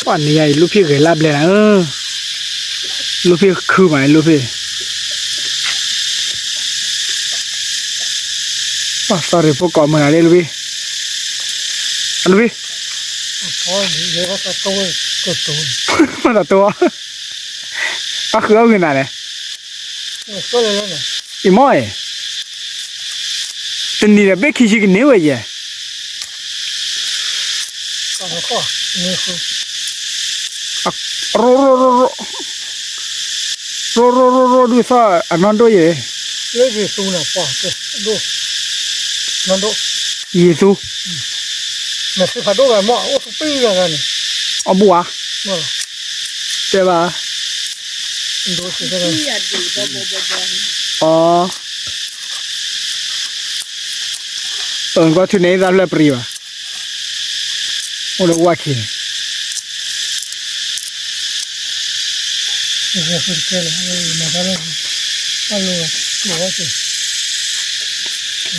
ပှၤန့ၣ်ယၤအံၤ လူၢ်ဖံၣ်ဂဲၤလၢဘျဲၣ်နၤဧၢ, လူၢ်ဖံၣ်ခုမး လူၢ်ဖံၣ်, ပှၤသီရ့ၣ်ဖိကိးမုၢ်နၤလၢလူၢ်ဖံၣ်, လူၢ်ဖံၣ်, မၤတၢ်တိၢ်, အဃုအဂ့ၤနၤန့ၣ် အံၤမ့ၢ်အံၤ, တနံၤဒီးဘ့ၣ်ခံဆံကန့ၢ်ဝဲယဲၢ်, ရိရိရိရိ, ရိရိရိရိဒုးသီၣ်အနီၢ်ဒိၣ်ယဲၢ်, ယံၤသူ, အီၣ်ဘူၣ်ဧါ, တဲဘၣ်, အီ အၢ ကွၢ်ထူၣ်န့ၣ်သးဖျၢၣ်ပရံၤဘၣ်, အိၣ်ဒီးဝၣ်ခံန့ၣ်,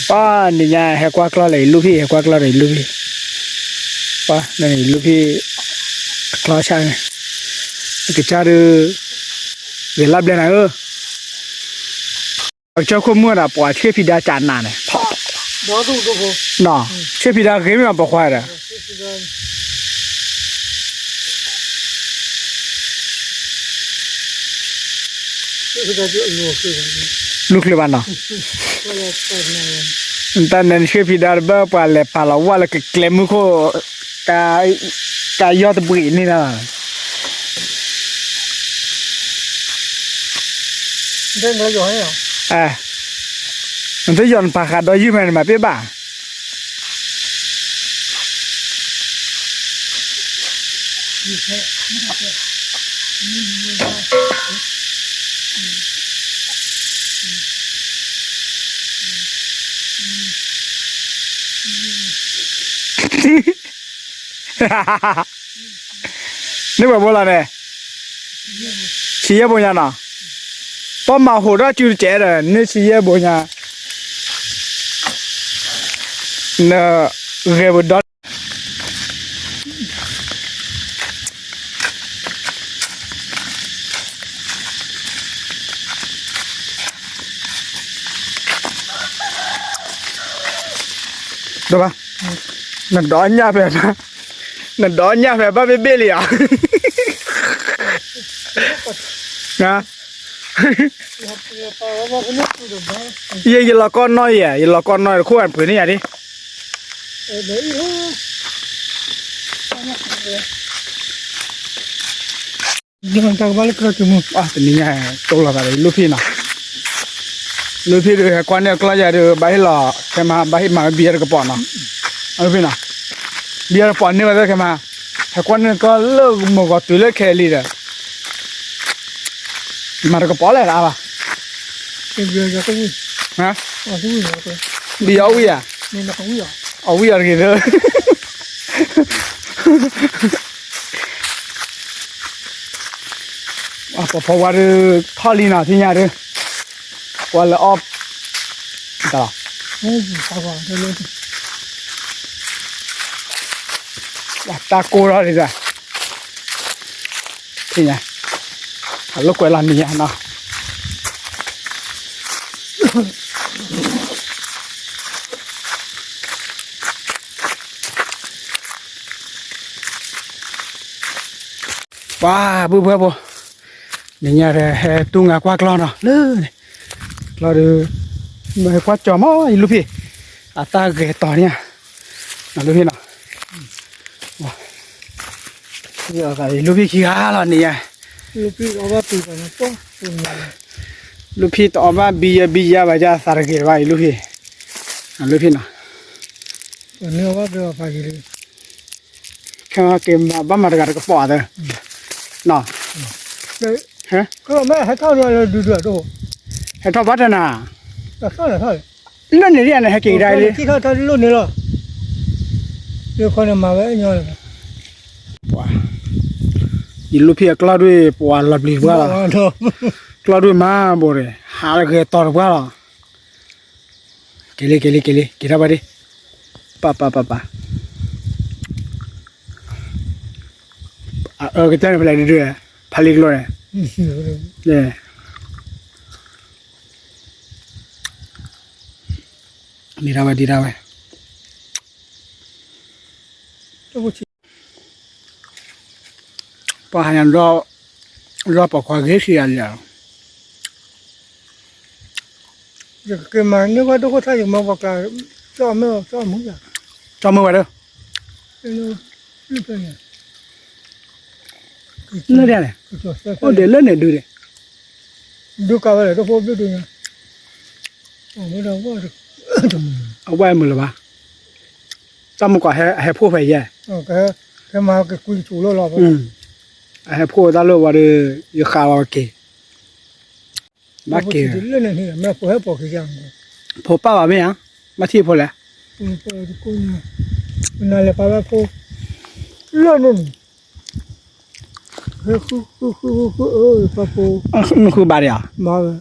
ပှၤန့ၣ်ညါ ဟဲကွၢ်ကျီၢ်လၢအံၤလူၢ်ဖံၣ်, ဟဲကွၢ်ကျီၢ်ဒီးအံၤလူၢ်ဖံၣ်, ပှၤန့ၣ်အံၤလူၢ်ဖံၣ်, အကျီၢ်ဆၣ်န့ၣ်, ကစၢ်ဒုး, ဂဲၤလၢဘျဲၣ်နၤဧၢ ပကစၢၢ်ခိၣ်မုၣ်ဒၣ်ပှၤဆ့ၣ်ဖံးဒါကနးန့ၣ်, ဆ့ၣ်ဖံးဒါဂ့ၤမ့ၢ်ပှၤခွါဒီး, လူၤချုးဘၣ်နီၤ, တၢ်န့ၣ်ဆ့ၣ်ဖံးဒါတဘၣ်ပှၤလဲၤပာ်လီၤဝၣ်လၢကကျဲမုၢ်ခိၣ်, ကါယီၢ်တဘှံးန့ၣ်လီၤ နတယီၢ်နပာ်ဃာ်ဒီးယုၢ်မးန့ၣ် မၤပ့ၢ်ဘၣ်. န့ၢ်ပှဲၤဘိလီၤန့ၣ်, ဆံးယဲၢ်ဘိညါနီၤ, ပမၤဟိးထီၣ်စုတကဲးဒီး န့ၢ်ဆံးယဲၢ်ဘိညါ, နဂဲၤပဒီ ဒိၣ်ဘၣ်, နဒီးညၣ်ဖဲ, နဒီးညၣ်ဖဲဘၣ်ဘ့ၣ်ဘ့ၣ်လံဧါ, ယဲ ယလီၤကီၢ်နီၢ်ယဲ ယလီၤကီၢ်နီၢ်တခိၣ်အပှ့ၤန့ၢ်ယၤဒ် တနံၤညါ တိၢ်လီၤသးဒီး လူၢ်ဖံးနီၤ, လူၢ်ဖံးဒုး ဟဲကွၢ်န့ၢ်အကျီၢ်ယၤဒုး ဘၣ်ဟ့ၣ်လီၤ ခဲမး ဘၣ်ဟ့ၣ်မၤဝဲဘံယၤတကပီၤနီၤ, လူၢ်ဖံးနီၤ, ဘံယၤတကပီၤန့ၢ်ဝဲသ့ၣ်ခဲမး, ဟဲကွၢ်န့ၢ်ကျီၢ်လၢမုၢ်ဂီၤတုၤလၢခဲလံဒီး မၤတကပီၤလဲၣ်တအါဘၣ်, ဘံယၤဝံၣ်ဧါ, အဝံၣ်အီၤတဂ့ၤသၢ ပှၤဖီဝါဒုး ထီၣ်လံနီၤ ထံၣ်ညါဒုး, ကွၢ်လၢအီၣ်, တၢ်လီၤ, တၢ်ကိၢ်ထီၣ်လံ, ထံၣ်ညါ, အလိာ်ကွဲလီၤနံၤညါနီၤ ပှၤဘုဘှဲဖိ, နံၤညါဒီးဟဲတူၢ်ငါကွၢ်ကျီၢ်နီၤ လၢန့ၣ်, ကျီၢ်ဒီး, မ့ၢ်ဟဲကွၢ်ကၠီၤမး ယလူၢ်ဖံး, အတၢ်ဂဲၤတီၤန့ၣ်ဧါ, လူၢ်ဖံးနီၤ, ယလူၢ်ဖံးခံဂၤလီၤနံၤညါ, လူၢ်ဖံးတအီၣ်ဘၣ်ဘံယဲဘံယါဘၣ်ယါသးတဂ့ၤတဘၣ် ယလူၢ်ဖံး, လူၢ်ဖံးနီၤ ခဲက့ၤမၤဘၣ်မၤတဂၤတကပီၤသၢ, နီၤ, ဟဲထီၣ်ဘၣ်တနၤ, လၢန့ၣ်ဒ်န့ၣ် ဟဲက့ၤကဒါလံ, ယလူၢ်ဖံးအကျီၢ်ဒွဲၣ် ပှၤလီၤပျံၤတပှၢ်လီၤ, ကျီၢ်ဒွဲၣ်မၤဘိးဒီး ဟးလၢဂဲၤတီၤတပှၢ်လီၤ, က့ၤလံ က့ၤလံ က့ၤလံ က့ၤထီၣ်ဘၣ်ဒံး, ပၢ်ပၢ်ပၢ်ပၢ် အအၢကတၢၢ်န့ၣ် ဖဲလဲၣ်ဒုဒု ဖးလံကျိန့ၣ်, ဒ်ဒၣ်ဝဲ ဒ်ဒၣ်ဝဲ, ပှၤဟးညါဒီး လီၤပိာ်ခွါဂ့ၤဆံးယၤလံဧါ, ယကက့ၤမၤန့ၢ်ဝဲဒိၣ်ခိၣ်ထၣ်ယမၢပှၤကျါ, ကၠီမ့ၢ်ကၠီမုၢ်ယၤ, ကၠီမုၢ်ဝဲဒၣ်, လၢဒ်လဲၣ်, အိၣ်ဒဲးလၢန့ၣ်ဒုဒဲး, ဒုကါဝဲဒၣ်တဖိဘျုးဒုညါ, အဝဲမုာ်လၢၤဘၣ်, တၢ်မုၢ်ကီးအဟဲဖှိၣ်ဖဲယဲၢ်, ကဲမၤက့ၤကွံာ်ဆူၣ်လၢလီၤ, အဟဲဖှိၣ်တၢ်လၢဝဲဒီး ယဃးဝဲက့ၤ, ဘၣ်က့ၤ, ဖိဟဲပိာ်က့ၤယၤ, ဖိပၢ်ဘၣ်မ့ၢ်ဧါ, ဘၣ်ထံၣ်ဖိလဲၣ်, နလဲၤပာ်ဝဲဖိ, လၢန့ၣ်န့ၣ် ဃုဃုဃုဃုဃုဃု ပှၤဖိ, နဃုဘၣ်ဒံးဧါ, ဘၣ်ဝဲ,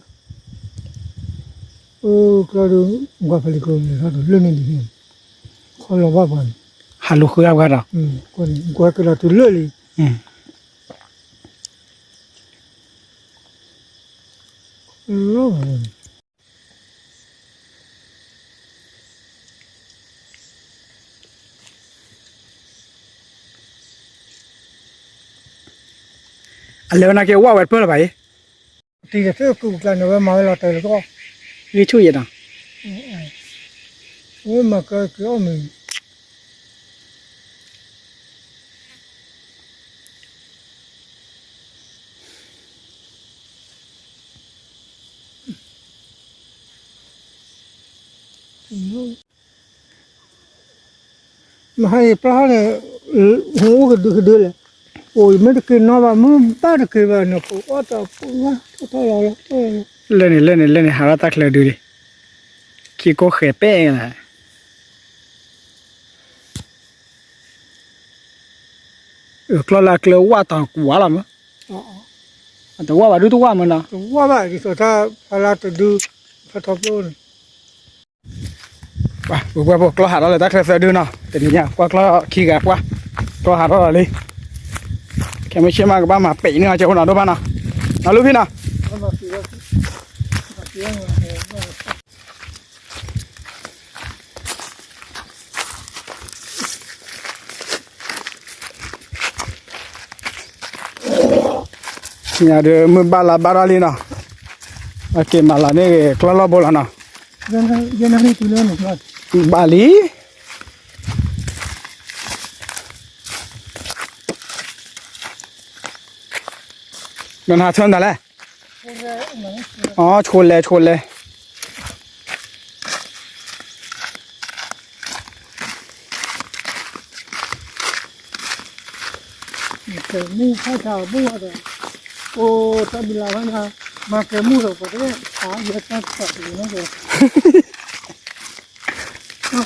ကျီဒီး ကွၢ်ဖဲလံၤကျိန့ၣ် လၢန့ၣ်ဒ်န့ၣ်, ခီလီၤဘၣ်ပှၤန့ၣ်, ဟးလူၤဃုအါပှၤဒီး, ကွၢ်ကဒီးတုၤလၢလံ အလဲၤဝဲနာ်က့ၤဝဲဝဲတပၢၢ်လၢၤဘၣ်အံၤ, တံၤတသ့ၣ်ကုၢ်ကျါန့ၣ် ဝဲမၤဝဲလီၤတဲာ်လၢတၢ်, ဂံၢ်ဆူၣ်ယဲၢ်နီၤ, ဝဲမၤကဲက့ၤအီၣ်မ့ၤ မဟါယပျၢ်န့ၣ်, ဟူကဒုကဒုလဲၣ်, အိၣ်ယမ့ၢ်တက့ၤနီၢ်ဘၣ် မ့ၢ်ဘၣ်တက့ၤဘၣ်န့ၣ် ပအီၣ်တၢ်ပှၢ်ထီၣ်ထီၣ်လီၤလီၤ, လၢန့ၣ် လၢန့ၣ် လၢန့ၣ် ဟးထီၣ်တၢ်ချၢဒုလံ, ခံကိၢ်ဃဲၤပဲၣ်လၢ ကျီၢ်လၢအကျၢၤဝၣ်တၢ်ကူၣ်ဝါလီၤမး, အတဝၣ်ဘၣ်ဒုတဝၣ်မးနီၤ, တဝၣ်ဘၣ်ဒ်သိးတၢ်ဖးလါတဒု, ဖးထီပျိန့ၣ်, ပှၤပှၤပှၤကျီၢ်ဟးထီၣ်လၢတၢ်ချၢသၢဒုနီၤ, တနံၤညါ ကွၢ်ကျီၢ်ခံဂၤပှၢ်, ကျီၢ်ဟးထီၣ်လီၤလံ, ခဲမုၢ်ဆ့ၣ်မးကဘၣ်မၤပံးန့ၢ်အီၤကဲဖိနီၤဒိၣ်ဘၣ်နီၤ, နီၤလူဖံနီၤ ညါဒီးမုၢ်ဘၣ်လါဘၣ်ထီၣ်လံနီၤ, အက့ၤမၤလၤန့ၢ်ကျီၢ်လီၢ်ဘိလီၤနီၤ, ဘၣ်လံ, နဟးထၢမတၤလဲၣ်, အိ ဆိလဲၤဆိလဲၤ ကဲမူၣ်ဖးဆါဘူၣ်ဒီး, အိၣ်တၢ်ဘံလါဝဲနၤ, မၤကဲမူၣ်ဒီးပှၤတဝဲၢ်, အါယဲတၢ်တၢ်တဂ့ၤနီၤ,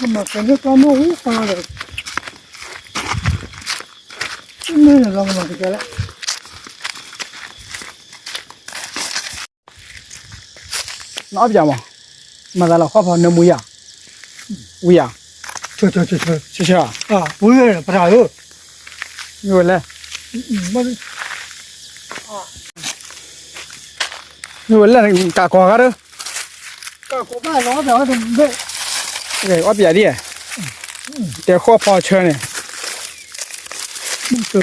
ကမၤကဲန့ၢ်တၢ်မ့ၢ်ဝံၤဃီလီၤဒီး, မ့ၢ်န့ၣ်လီၤကမၤကဲလဲၣ် နအီၣ်ပယၤမး, မၤသးလီၤဃီဖီနၢမူယၤ, ဝံယၤ, ဆၢဆၢဆၢဆၢ, ဝံယၤ, ပတၢ်ဧၢ, မ့ၢ်ဝဲလဲၣ်, မ့ၢ်ဝဲလဲၣ်, ကးကီၤဂၤဒီး, ကးကီၤဘၣ်လီၤ, အီၣ်ပယၤဒ်, တဲဃီဖီဆၢန့ၣ်,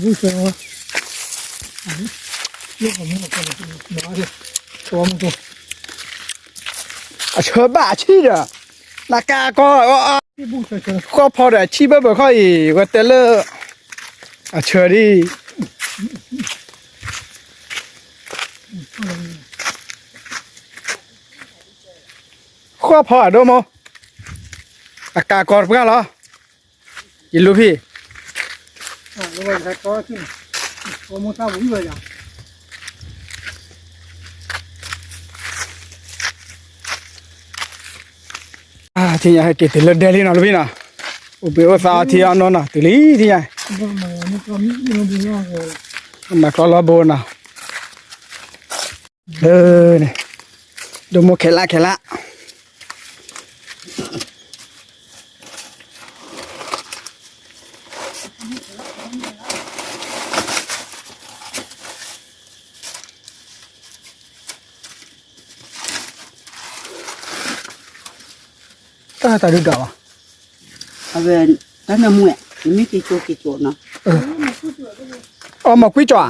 ဘူၣ်ဆၢဘူၣ်ဆၢ, အဆၢဘၣ်အဆံၣ်ဒီး, နကးကီၤ, ဃီဖီဒီးအဆံၣ်ဘၢၣ်ဘၢၣ်ခီအံၤ ဝဲတဲလၢ, အဆၢဒ် ဃီဖီအဒိမ့ၢ်, အကးကီၤတပှၢ်လီၤ, ယလူဖံၣ်, ထံၣ်ညါဟဲက့ၤတုၤလၢဒဲလံနီၤ လူဖံနီၤ, အိၣ်ဘှံးအိၣ်သါအီထံအီနိနီၤ တုၤလံထံၣ်ညါ, မၤကျီလီၤဘိနီၤ, ဒိၣ်မိၢ်ခဲလၢာ်ခဲလၢာ် မ့ၢ် တၢ်တၢ်ဒုးဒၣ်ဘၣ်, အဝဲ တၢ်နၢမူဝဲ, နမ့ၢ်က့ၤကၠိက့ၤကၠိနီၤ, အမီၤကွံကၠီၣ်ဧါ,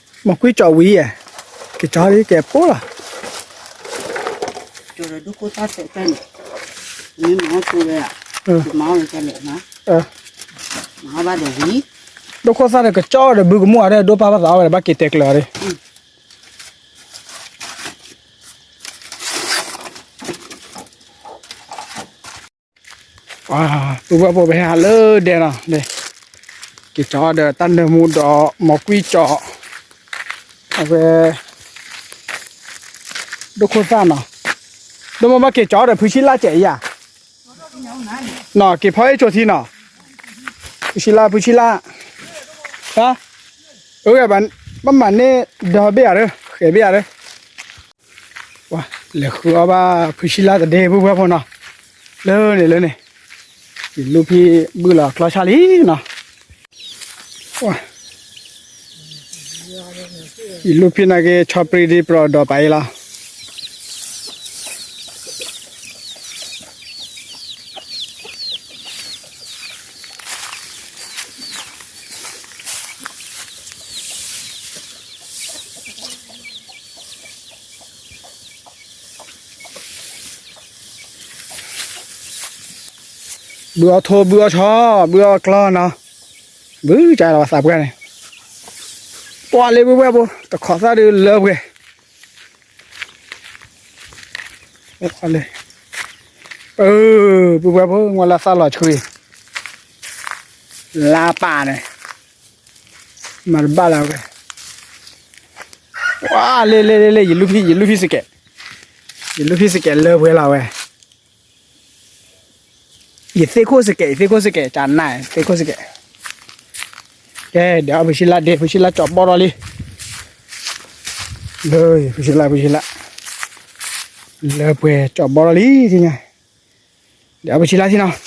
မီၤကွံကၠီၣ်ဝံၤဧါ, ကၠီၣ်လံကဲပိလီၤ, ကၠီၣ်ဒီးဒိၣ်ခိၣ်သၣ်စဲးဖဲန့ၣ်, မ့ၢ်မၤအီၣ်ကၠိဝဲဧါ, မၤအီၣ်ဝဲကလဲၣ်နီၤ, မၤအီၣ်ဘၣ်ဒီးဝံၤ, ဒိၣ်ခိၣ်သၣ်ဒီးကၠီၣ်ဒီးဘုကမူၣ်အီၤဒီး ဒိၣ်ပၢ်ဘၣ်သးအီၣ်ဝဲဒီး ဘၣ်က့ၤတဲကျၢၤအီၤဒီး ပုၢ်ဝဲၢ်ဖိပဟဲဟးလၢဒဲနီၤ, က့ၤကၠီၣ်ဒီးတၢ်နၢမူဒီးမီၤကွံကၠီၣ်, အဝဲ ဒိၣ်ခိၣ်သၣ်နီၤ, ဒိၣ်မးဘၣ်က့ၤကၠီၣ်ဒီးဖုဆံလၢ်စဲးယၤ, နီၤ က့ၤဖီအ့ၣ်ဆိးထံနီၤ, ဖုဆံလၢ် ဖုဆံလၢ်, ဟါ, အဂဲၢ် ဘၣ်မၤန့ၢ်ဒီဘ့ၣ်ယၤဒီး ဃဲၤဘ့ၣ်ယၤဒီး လဲၤဃုအီၣ်ဘၣ်ဖုဆံလၢ်တဒ့ ပုၢ်ဝဲၢ်ဖိနီၤ, လၢန့ၣ်လၢန့ၣ်, ယလူၢ်ဖံဘုၣ်လီၤကျီၢ်ဆၣ်လံနီၤ, ယလူၢ်ဖံနာ်က့ၤ ဆီပြံဒံးပြီဒီးပာ်အံၤလီၤ. ဘုအီၣ်ထိၣ် ဘုအီၣ်ဆီ ဘုအီၣ်ကျီၢ်နီၤ, ဘုကလီၤသးပှၢ်န့ၣ်, ပှၤလၢပုၢ်ဝဲၢ်ဖိ တခိးသၣ်ဒုးလၢပှဲၤ လၢ, ပုၢ်ဝဲၢ်ဖိ ငွၢ်လၢသၣ်လီၤဆှံ, လါပာ်န့ၣ်, မၤတဘၣ်လၢဝဲ, ဝါ လ့လ့လ့လ့ ယလူၢ်ဖံ ယလူၢ်ဖံစကဲး, ယလူၢ်ဖံစကဲးလၢပှဲၤလီၤဝဲ ယသ့ၣ်ခိၣ်စကဲး ယသ့ၣ်ခိၣ်စကဲး ကနၣ် သ့ၣ်ခိၣ်စကဲး, ကဲ ဒီးအဖုဆံလၢ်ဒ့ ဖုဆံလၢ်ကၠီဘီထီၣ်လံ, လၢ ဖုဆံလၢ် ဖုဆံလၢ်, လၢပှဲၤကၠီဘီထီၣ်လံ, ဒီးအဖုဆံလၢ်ထံနီၤ,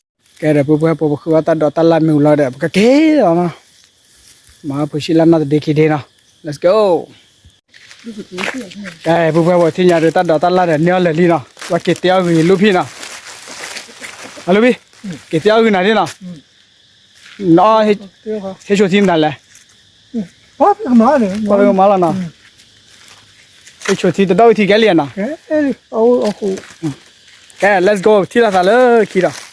ကဲဒီးပုၢ်ဝဲၢ်ဖိ ပဃုအီၣ်တၢ်ဒိးတၢ်လၢ်မ့ၣ်အူလီၤဒီး ပကက့ၤလီၤနီၤ, မၤဖုဆံလၢ်နီၢ်တဒ့ခံဒ့နီၤ, let's go. ကဲ ပုၢ်ဝဲၢ်ဖိ ထံၣ်ညါဒီးတၢ်ဒိးတၢ်လၢ်ဒီးန့ၢ်အီၤလၢာ်လံနီၤ, ပှၤက့ၤတဲအီၣ်ဂ့ၤယလူၢ်ဖံနီၤ, အလူၢ်ဖံ, က့ၤတဲအီၣ်ဂ့ၤနၤဒ်နီၤ, နအီၣ် ဟ့ၣ်ဆိးထံမတၤလဲၣ်, ပှၤကမၤလီၤနီၤ, ဟ့ၣ်ဆိးထံတဒီဝံၤထံကဲလံနီၤ, ကဲ let's go ထံၣ်လိာ်သးလၢခံဒီး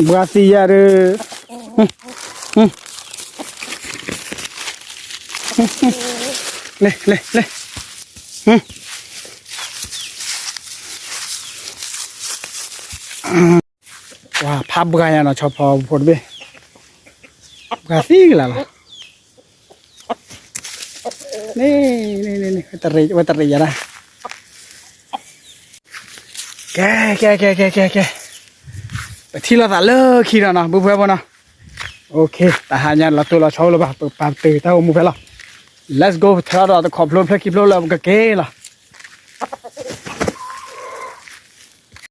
ဘှါသံယၤဒီး, လဲလဲလဲ, ပှၤဖးဘှါယၤနီၤ ဆီဖီဖိတဘ့ၣ်, ဘှါသံကလၤလီၤ, န့ၣ် ဝဲတရံးယၤဒၣ်, ကဲ ကဲ ကဲ ကဲ ကဲ ကဲ, ပထံၣ်လိာ်သးလၢခံဒီးနီၤ ပုၢ်ဝဲၢ်ဖိနီၤ, တဟါညါလီၤတိၢ်လီၤဆီအိၣ်လၢၤဘၣ် ပပာ်တ့ၢ်တၢ်အိၣ်မူဖဲလီၤ, let's go ပထၢဒီးတခိးဖျိဖျဲၣ်ခံဖျိလၢပကက့ၤလီၤ.